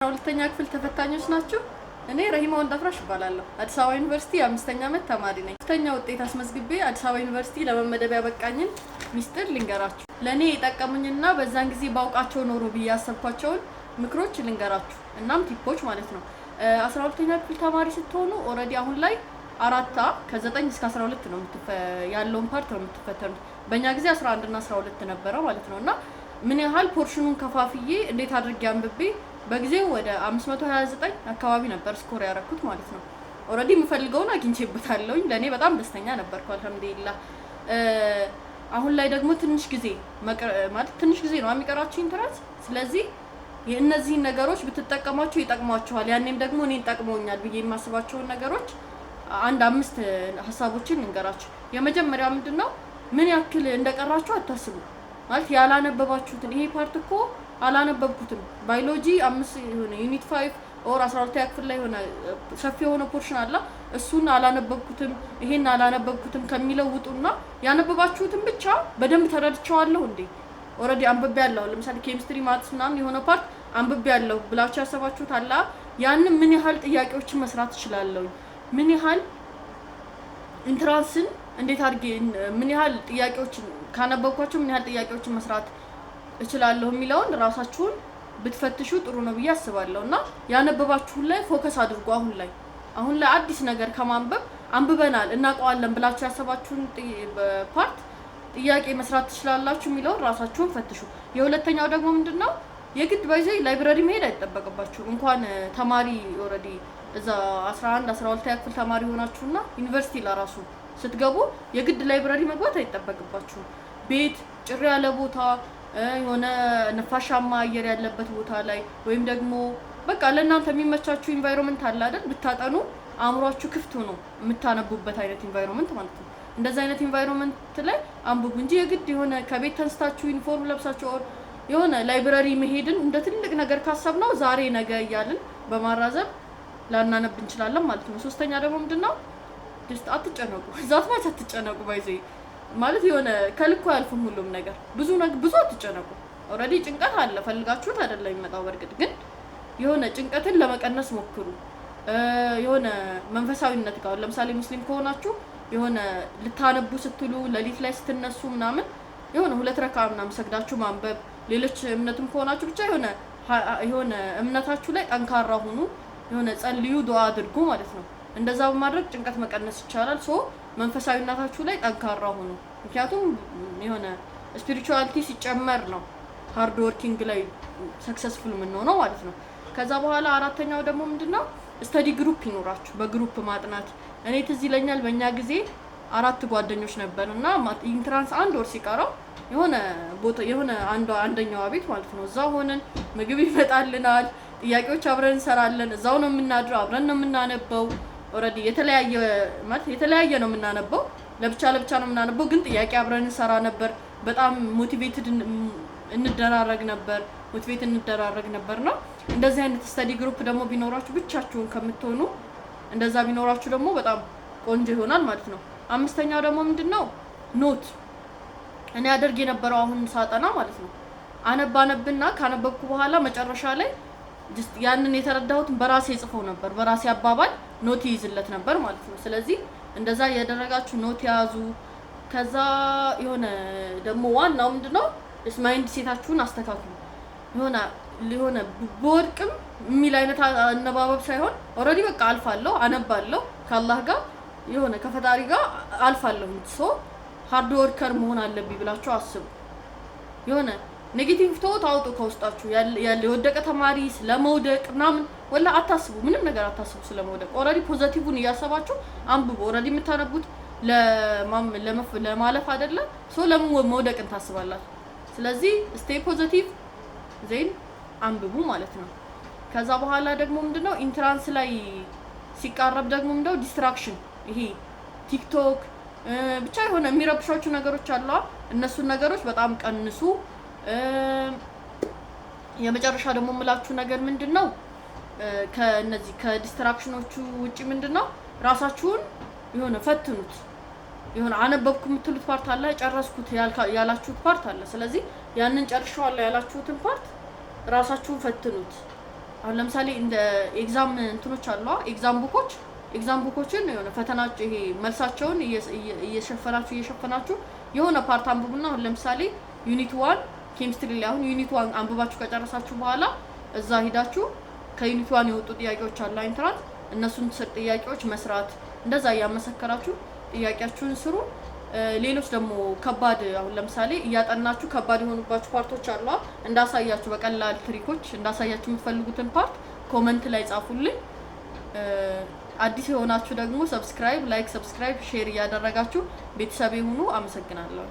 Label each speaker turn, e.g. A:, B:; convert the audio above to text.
A: ሁለተኛ ክፍል ተፈታኞች ናችሁ። እኔ ረሂማ ወንዳፍራሽ እባላለሁ። አዲስ አበባ ዩኒቨርሲቲ የአምስተኛ ዓመት ተማሪ ነኝ። ከፍተኛ ውጤት አስመዝግቤ አዲስ አበባ ዩኒቨርሲቲ ለመመደብ ያበቃኝን ሚስጥር ልንገራችሁ። ለእኔ የጠቀሙኝና በዛን ጊዜ ባውቃቸው ኖሮ ብዬ ያሰብኳቸውን ምክሮች ልንገራችሁ፣ እናም tip ኦች ማለት ነው። 12ኛ ክፍል ተማሪ ስትሆኑ already አሁን ላይ አራታ ከ9 እስከ 12 ነው ያለውን part ነው የምትፈተኑት። በእኛ ጊዜ 11 እና 12 ነበረ ማለት ነው። እና ምን ያህል portion ኑን ከፋፍዬ እንዴት አድርጌ አንብቤ በጊዜው ወደ 529 አካባቢ ነበር score ያደረኩት ማለት ነው። Already የምፈልገውን አግኝቼበታለሁኝ። ለእኔ በጣም ደስተኛ ነበርኩ፣ አልሐምዱሊላህ። አሁን ላይ ደግሞ ትንሽ ጊዜ ማለት ትንሽ ጊዜ ነው የሚቀራችሁ entrance። ስለዚህ የእነዚህን ነገሮች ብትጠቀሟቸው ይጠቅሟችኋል። ያኔም ደግሞ እኔን ጠቅመውኛል ብዬ የማስባቸውን ነገሮች አንድ አምስት ሀሳቦችን ልንገራችሁ። የመጀመሪያው ምንድን ነው? ምን ያክል እንደቀራችሁ አታስቡ። ማለት ያላነበባችሁትን፣ ይሄ part እኮ አላነበብኩትም፣ ባዮሎጂ አምስት የሆነ unit 5 or 12ኛ ክፍል ላይ የሆነ ሰፊ የሆነ portion አለ፣ እሱን አላነበብኩትም፣ ይሄን አላነበብኩትም ከሚለው ውጡና ያነበባችሁትን ብቻ በደንብ ተረድቼዋለሁ እንዴ፣ already አንብቤ ያለሁ፣ ለምሳሌ chemistry፣ maths ምናምን የሆነ part አንብቤ ያለሁ ብላችሁ ያሰባችሁት አለ፣ ያንን ምን ያህል ጥያቄዎችን መስራት እችላለሁ፣ ምን ያህል entrance ን እንዴት አድርጌ ምን ያህል ጥያቄዎችን ካነበብኳቸው ምን ያህል ጥያቄዎችን መስራት እችላለሁ የሚለውን ራሳችሁን ብትፈትሹ ጥሩ ነው ብዬ አስባለሁ። እና ያነበባችሁን ላይ focus አድርጉ። አሁን ላይ አዲስ ነገር ከማንበብ አንብበናል እናውቀዋለን ብላችሁ ያሰባችሁን part ጥያቄ መስራት ትችላላችሁ የሚለውን ራሳችሁን ፈትሹ። የሁለተኛው ደግሞ ምንድን ነው? የግድ by the way library መሄድ አይጠበቅባችሁም። እንኳን ተማሪ already እዛ 11 12 ክፍል ተማሪ ሆናችሁና ዩኒቨርሲቲ ለራሱ ስትገቡ የግድ library መግባት አይጠበቅባችሁም። ቤት ጭር ያለ ቦታ፣ የሆነ ነፋሻማ አየር ያለበት ቦታ ላይ ወይም ደግሞ በቃ ለእናንተ የሚመቻችሁ environment አለ አይደል? ብታጠኑ አእምሯችሁ ክፍት ሆኖ የምታነቡበት አይነት environment ማለት ነው። እንደዚህ አይነት environment ላይ አንብቡ እንጂ የግድ የሆነ ከቤት ተነስታችሁ ዩኒፎርም ለብሳችሁ or የሆነ library መሄድን እንደ ትልቅ ነገር ካሰብነው ዛሬ ነገ እያልን በማራዘም ላናነብ እንችላለን ማለት ነው። ሶስተኛ ደግሞ ምንድን ነው? Just አትጨነቁ፣ that much አትጨነቁ። By the way ማለት የሆነ ከልኩ አያልፍም ሁሉም ነገር። ብዙ ብዙ አትጨነቁ። Already ጭንቀት አለ፣ ፈልጋችሁት አይደለም የሚመጣው። በእርግጥ ግን የሆነ ጭንቀትን ለመቀነስ ሞክሩ። የሆነ መንፈሳዊነት ጋር፣ ለምሳሌ ሙስሊም ከሆናችሁ የሆነ ልታነቡ ስትሉ ሌሊት ላይ ስትነሱ ምናምን የሆነ ሁለት ረካ ምናምን ሰግዳችሁ ማንበብ፣ ሌሎች እምነትም ከሆናችሁ ብቻ የሆነ እምነታችሁ ላይ ጠንካራ ሁኑ። የሆነ ጸልዩ፣ ዱዓ አድርጉ ማለት ነው። እንደዛ በማድረግ ጭንቀት መቀነስ ይቻላል። So መንፈሳዊነታችሁ ላይ ጠንካራ ሁኑ። ምክንያቱም የሆነ spirituality ሲጨመር ነው hard working ላይ successful የምንሆነው ማለት ነው። ከዛ በኋላ አራተኛው ደግሞ ምንድነው? Study group ይኖራችሁ፣ በ group ማጥናት። እኔ ትዝ ይለኛል በእኛ ጊዜ አራት ጓደኞች ነበር እና entrance አንድ ወር ሲቀረው የሆነ ቦታ የሆነ አንዷ አንደኛዋ ቤት ማለት ነው፣ እዛ ሆነን ምግብ ይመጣልናል፣ ጥያቄዎች አብረን እንሰራለን፣ እዛው ነው የምናድረው፣ አብረን ነው የምናነበው። Already የተለያየ ማለት የተለያየ ነው የምናነበው፣ ለብቻ ለብቻ ነው የምናነበው፣ ግን ጥያቄ አብረን እንሰራ ነበር። በጣም motivated እንደራረግ ነበር፣ motivate እንደራረግ ነበር ነው። እንደዚህ አይነት study group ደግሞ ቢኖራችሁ፣ ብቻችሁን ከምትሆኑ እንደዛ ቢኖራችሁ ደግሞ በጣም ቆንጆ ይሆናል ማለት ነው። አምስተኛው ደግሞ ምንድን ነው? Note። እኔ አደርግ የነበረው አሁን ሳጠና ማለት ነው፣ አነብ አነብና ካነበብኩ በኋላ መጨረሻ ላይ just ያንን የተረዳሁትን በራሴ ጽፈው ነበር፣ በራሴ አባባል note ይይዝለት ነበር ማለት ነው። ስለዚህ እንደዛ እያደረጋችሁ note ያዙ። ከዛ የሆነ ደግሞ ዋናው ምንድነው? Mindset ኣችሁን አስተካክሉ። የሆነ ብወድቅም የሚል አይነት አነባበብ ሳይሆን already በቃ አልፋለሁ፣ አነባለሁ፣ ከአላህ ጋር የሆነ ከፈጣሪ ጋር አልፋለሁ። So hard worker መሆን አለብኝ ብላችሁ አስቡ። የሆነ negative thought አውጡ ከውስጣችሁ። ያለ የወደቀ ተማሪ ስለመውደቅ ምናምን ወላ አታስቡ። ምንም ነገር አታስቡ ስለመውደቅ። Already positive ን እያሰባችሁ አንብቡ። Already የምታነቡት ለማለፍ አይደለም። So ለምን መውደቅን ታስባላችሁ? ስለዚህ stay positive, then አንብቡ ማለት ነው። ከዛ በኋላ ደግሞ ምንድነው? Entrance ላይ ሲቃረብ ደግሞ ምንድነው? Distraction፣ ይሄ ቲክቶክ ብቻ የሆነ የሚረብሿችሁ ነገሮች አሉ። እነሱን ነገሮች በጣም ቀንሱ። የመጨረሻ ደግሞ የምላችሁ ነገር ምንድን ነው? ከነዚህ ከ distraction ኖቹ ውጪ ምንድን ነው? ራሳችሁን የሆነ ፈትኑት። የሆነ አነበብኩ የምትሉት part አለ፣ ጨረስኩት ያላችሁት part አለ። ስለዚህ ያንን ጨርሼዋለሁ ያላችሁትን part ራሳችሁን ፈትኑት። አሁን ለምሳሌ እንደ exam እንትኖች አሉ፣ exam book ኦች። Exam book ኦችን የሆነ ፈተናችሁ ይሄ መልሳቸውን እየሸፈናችሁ እየሸፈናችሁ የሆነ part አንብቡና አሁን ለምሳሌ unit 1 ኬሚስትሪ ላይ አሁን unit 1 አንብባችሁ ከጨረሳችሁ በኋላ እዛ ሂዳችሁ ከ unit 1 የወጡ ጥያቄዎች አሉ entrance፣ እነሱን ስር ጥያቄዎች መስራት፣ እንደዛ እያመሰከራችሁ ጥያቄያችሁን ስሩ። ሌሎች ደግሞ ከባድ አሁን ለምሳሌ እያጠናችሁ ከባድ የሆኑባችሁ part ኦች አሉ። እንዳሳያችሁ በቀላል trick ኦች እንዳሳያችሁ የምትፈልጉትን part comment ላይ ጻፉልኝ። አዲስ የሆናችሁ ደግሞ subscribe፣ like፣ subscribe፣ share እያደረጋችሁ ቤተሰብ ሁኑ። አመሰግናለሁ።